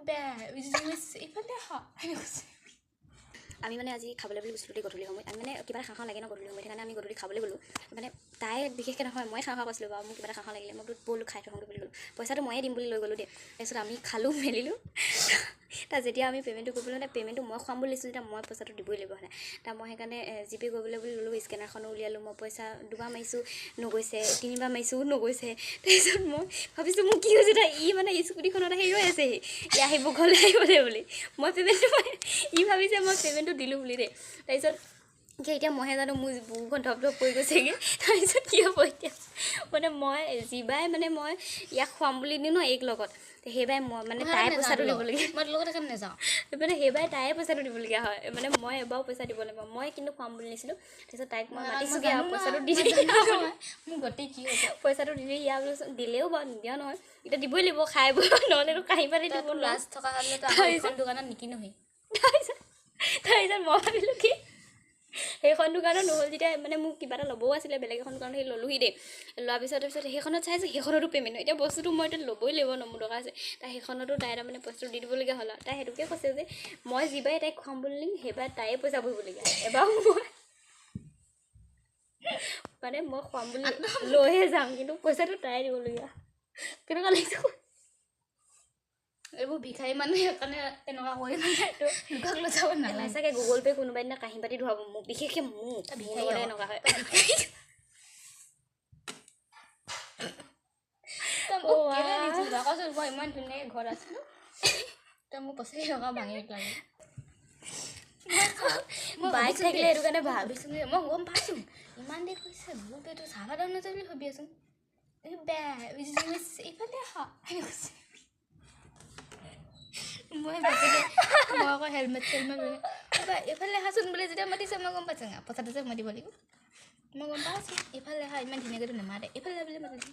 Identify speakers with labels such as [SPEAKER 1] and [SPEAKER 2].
[SPEAKER 1] বেয়া এইফালে আহা।
[SPEAKER 2] আমি মানে আজি খাবলৈ বুলি গৈছিলোঁ দেই গধূলি সময়ত। আমি মানে কিবা এটা খাওঁ খাওঁ লাগে ন গধূলি সময়ত, সেইকাৰণে আমি গধূলি খাবলৈ গ'লোঁ। মানে তাই বিশেষকৈ নহয়, মই খাওঁ খাওঁ কৈছিলোঁ বাৰু, মোক কিবা এটা খাওঁ খাওঁ লাগিলে, মই বোলো ব'ল খাই থৈ আহোঁগৈ বুলি ক'লোঁ। পইচাটো ময়ে দিম বুলি লৈ গ'লোঁ দেই। তাৰপিছত আমি খালোঁ মেলিলোঁ। তাত যেতিয়া আমি পে'মেণ্টটো কৰিবলৈ, মানে পে'মেণ্টটো মই খুৱাম বুলি লৈছিলোঁ, তেতিয়া মই পইচাটো দিবই লাগিব সদায়। তাৰ মই সেইকাৰণে জিপে' কৰিবলৈ বুলি ল'লোঁ, স্কেনাৰখনো উলিয়ালোঁ। মই পইচা দুবাৰ মাৰিছোঁ নগৈছে, তিনিবাৰ মাৰিছোঁ নগৈছে। তাৰপিছত মই ভাবিছোঁ মোৰ কি হৈছে, ই মানে স্কুটিখনত আহি ৰৈ আছেহি, ই আহিব ঘৰলৈ আহিব দে বুলি। মই পে'মেণ্টটো, ই ভাবিছে মই পে'মেণ্টটো দিলোঁ বুলি দেই। তাৰপিছত কি এতিয়া মইহে জানো মোৰ বুকুখন ধপ ধপ কৰি গৈছেগৈ। তাৰপিছত কি হ'ব এতিয়া, মানে মই যিবাই মানে মই ইয়াক খুৱাম বুলি দিওঁ ন এইক লগত, সেইবাৰে মই মানে তাই পইচাটো দিবলগীয়া,
[SPEAKER 1] মই লগত সেইকাৰণে নাযাওঁ।
[SPEAKER 2] মানে সেইবাৰে তায়ে পইচাটো দিবলগীয়া হয়, মানে মই এবাৰো পইচা দিব নাপাওঁ। মই কিন্তু খুৱাম বুলি নিছিলোঁ। তাৰপিছত তাইক মই মাতিছোঁগৈ আৰু পইচাটো দি
[SPEAKER 1] মোৰ গতি কি হৈছে,
[SPEAKER 2] পইচাটো দি ইয়াৰ দিলেও বাৰু নিদিয়া নহয়, এতিয়া দিবই লাগিব খাই বৈ, নহ'লেতো কাঁহী পাতি দিব।
[SPEAKER 1] লাজ থকা হ'লেতো দোকানত নিকিনোহি।
[SPEAKER 2] তাৰপিছত মই ভাবিলোঁ কি সেইখন দোকানত নহ'ল যেতিয়া, মানে মোক কিবা এটা ল'বও আছিলে বেলেগ এখন দোকানত, সেই ল'লোহি দেই। লোৱাৰ পিছত তাৰপিছত সেইখনত চাইছোঁ, সেইখনতো পে'মেণ্ট নহয়। এতিয়া বস্তুটো মই এতিয়া ল'বই লাগিব ন, মোৰ দৰকাৰ আছে। তাই সেইখনতো তাই তাৰমানে পইচাটো দি দিবলগীয়া হ'ল আৰু। তাই সেইটোকে কৈছে যে মই যিবাৰে তাইক খুৱাম বুলি নিম, সেইবাৰ তায়ে পইচা ভৰিবলগীয়া হয়। এবাৰ মই মানে মই খুৱাম বুলি লৈহে যাম, কিন্তু পইচাটো তাই দিবলগীয়া। কেনেকুৱা লাগিছে?
[SPEAKER 1] এইবোৰ ভিখাৰী মানুহ, সেইকাৰণে তেনেকুৱা কৰি মানে লোকক লৈ যাব নালাগে।
[SPEAKER 2] সঁচাকৈ গুগল পে' কোনোবা দিনা কাঁহী পাতি ধুৱাব মোক, বিশেষকৈ মোক, মোৰ লগতে এনেকুৱা হয়।
[SPEAKER 1] কচোন, মই ইমান ধুনীয়াকৈ ঘৰত আছিলোঁ, তই মোক 25 টকা ভাঙি পেলালি।
[SPEAKER 2] বাইক থাকিলে সেইটো কাৰণে ভাল।
[SPEAKER 1] ভাবিছোঁ, মই গম পাইছোঁ ইমান দেৰি কৈছে গুগল পে'টো চাৰ্ভাৰ ডাউন হৈছে বুলি ভাবি আছোঁ। বেয়া এইফালে আহা। মই বেছিকৈ মই আকৌ হেলমেট চেলমেট এইফালে আহাচোন বুলি যেতিয়া মাতিছে, মই গম পাইছোঁ পইচাটো যে মই দিব লাগিব। মই গম পাইছোঁ এইফালে আহা, ইমান ধুনীয়াকৈতো নেমাতে, এইফালে বুলি মাতিছে।